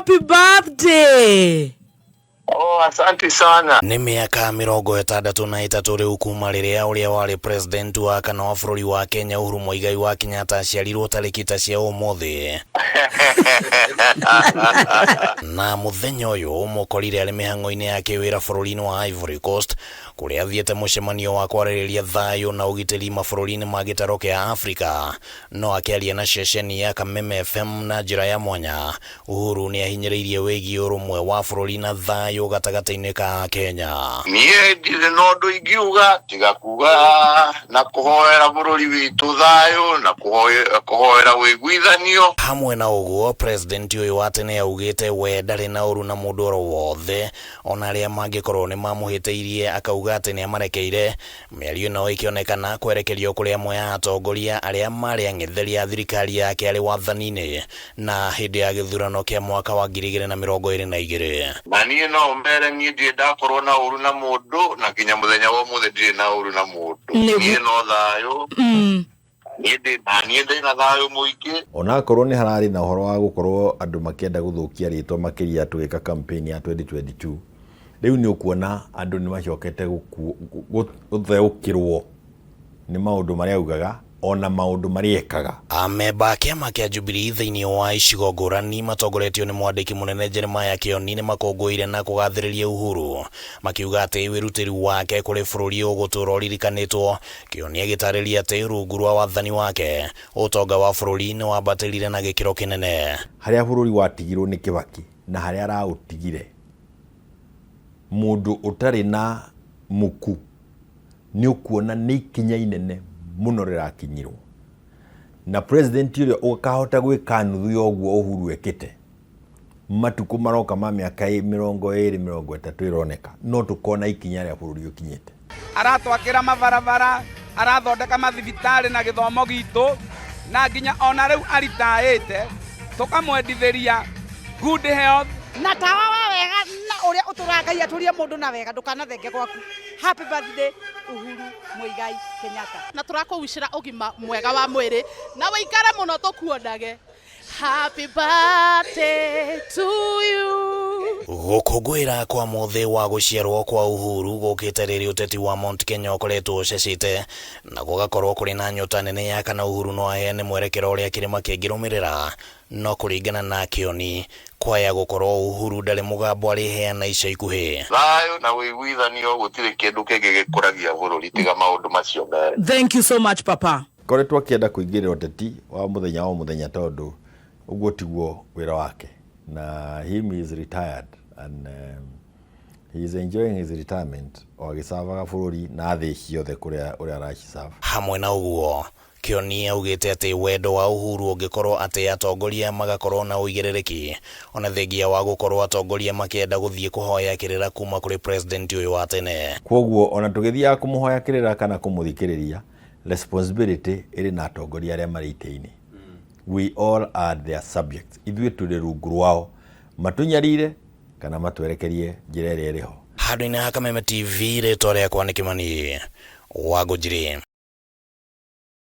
Happy birthday! Oh, asante sana. Nĩ mĩaka 63 rĩu kuma rĩrĩa ũrĩa warĩ president wa kana wa bũrũri wa Kenya Uhuru Muigai wa Kenyatta aciarirwo tarĩki ta cia ũmũthĩ. Na mũthenya ũyũ ũmũkorire arĩ mĩhang'o-inĩ ya kĩwĩra bũrũri-inĩ wa Ivory Coast kũrĩa athiĩte mũcemanio wa kwarĩrĩria thayũ na ũgitĩri mabũrũri-inĩ ma gĩtarũ kĩa Afrika. No akĩaria na ceceni ya Kameme FM na njĩra ya mwanya, Uhuru nĩ ahinyĩrĩirie wĩgiĩ ũrũmwe wa bũrũri na thayũ gatagatĩ-inĩ ka Akenya. Niĩ ndirĩ na ũndũ ingiuga tiga kuga na kũhoera bũrũri witũ thayũ na kũhoera ũiguithanio. Hamwe na ũguo, President ũyũ wa tene augĩte we ndarĩ na ũru na mũndũ oro wothe ona arĩa mangĩkorwo nĩ mamũhĩtĩirie akauga atĩ nĩ amarekeire. Mĩario ĩno ĩkĩonekana kwerekerio kũrĩ amwe a atongoria arĩa marĩ ang'etheri a thirikari yake arĩ wathani-inĩ na hĩndĩ ya gĩthurano kĩa mwaka wa 2022. Na niĩ no mere niĩ ndirĩ ndakorwo na ũru na mũndũ na nginya mũthenya wa ũmũthĩ ndirĩ na ũru na mũndũ. Niĩ no thayũ. Niĩ ndĩ na niĩ ndĩ na thayũ mũingĩ. Onakorwo nĩ hararĩ na ũhoro wa gũkorwo andũ makĩenda gũthũkia rĩtwa makĩria tũgĩka campaign ya 2022, rĩu nĩ ũkuona andũ nĩ macokete gũtheũkĩrwo nĩ maũndũ marĩa augaga ona maũndũ marĩa ekaga. Amemba a kĩama kĩa Jubilee thĩinĩ wa icigo ngũrani matongoretio nĩ mwandĩki mũnene Jeremiah Kĩoni nĩ makũngũĩire na kũgathĩrĩria Uhuru makiuga atĩ wĩrutĩri wake kũrĩ bũrũri ũgũtũũra ũririkanĩtwo. Kĩoni agĩtarĩria atĩ rungu rwa wathani wake ũtonga wa bũrũri nĩ wambatĩrire na gĩkĩro kĩnene. Harĩa bũrũri watigirwo nĩ Kibaki na harĩa araũtigire, mũndũ ũtarĩ na muku nĩ ũkuona nĩ ikinya inene mũno rĩrakinyirwo. Na president ũrĩa ũkahota gwĩka nuthu ya ũguo Uhuru ekĩte, matukũ maroka ma mĩaka 20, 30 ĩroneka, no tũkona ikinya rĩa bũrũri ũkinyĩte. Aratwakĩra mabarabara, arathondeka mathibitarĩ na gĩthomo gitũ, na nginya ona rĩu aritaĩte, tũkamwendithĩria good health. Na tawa wa wega na ũrĩa ũtũraga Ngai atũrie mũndũ na wega ndũkanathenge gwaku. Happy birthday Uhuru Muigai Kenyatta. Na tũrakũwicĩra ũgima mwega wa mwĩrĩ na wĩikare mũno tũkuonage. Happy birthday to you. Gũkũngũĩra kwa mũthĩ wa gũciarwo kwa Uhuru gũkĩte rĩrĩ ũteti wa Mount Kenya ũkoretwo ũcecete na gũgakorwo kũrĩ na nyota nene ya kana Uhuru no aheane mwerekero ũrĩa kĩrĩma kĩngĩrũmĩrĩra. No kũringana na Kĩoni, kwaya gũkorwo Uhuru ndarĩ mũgambo arĩheana ica ikuhĩ. Thayũ na ũiguithanio gũtirĩ kĩndũ kĩngĩ gĩkũragia bũrũri tiga maũndũ macio merĩ. Thank you so much, Papa. Koretwo akĩenda kũingĩrĩra ũteti wa mũthenya o mũthenya tondũ ũguo tiguo wĩra wake, na him is retired and he is enjoying his retirement o agĩcavaga bũrũri na thĩ ciothe kũrĩa ũrĩa aracicava. Hamwe na ũguo, Kĩoni augĩte atĩ wendo wa Uhuru ũngĩkorwo atĩ atongoria magakorwo na ũigĩrĩrĩki ona thengia wa gũkorwo atongoria makĩenda gũthiĩ kũhoya kĩrĩra kuma kũrĩ president ũyũ wa tene. Kwoguo ona tũgĩthiaga kũmũhoya kĩrĩra kana kũmũthikĩrĩria, responsibility ĩrĩ na atongoria arĩa marĩ itĩ-inĩ. We all are their subjects. Ithuĩ tũrĩ rungu rwao, matũnyarire kana matwerekerie njĩra ĩrĩa ĩrĩ ho. Handũ-inĩ ha Kameme TV, rĩtwa rĩakwa nĩ Kĩmani wa Ngũnjiri.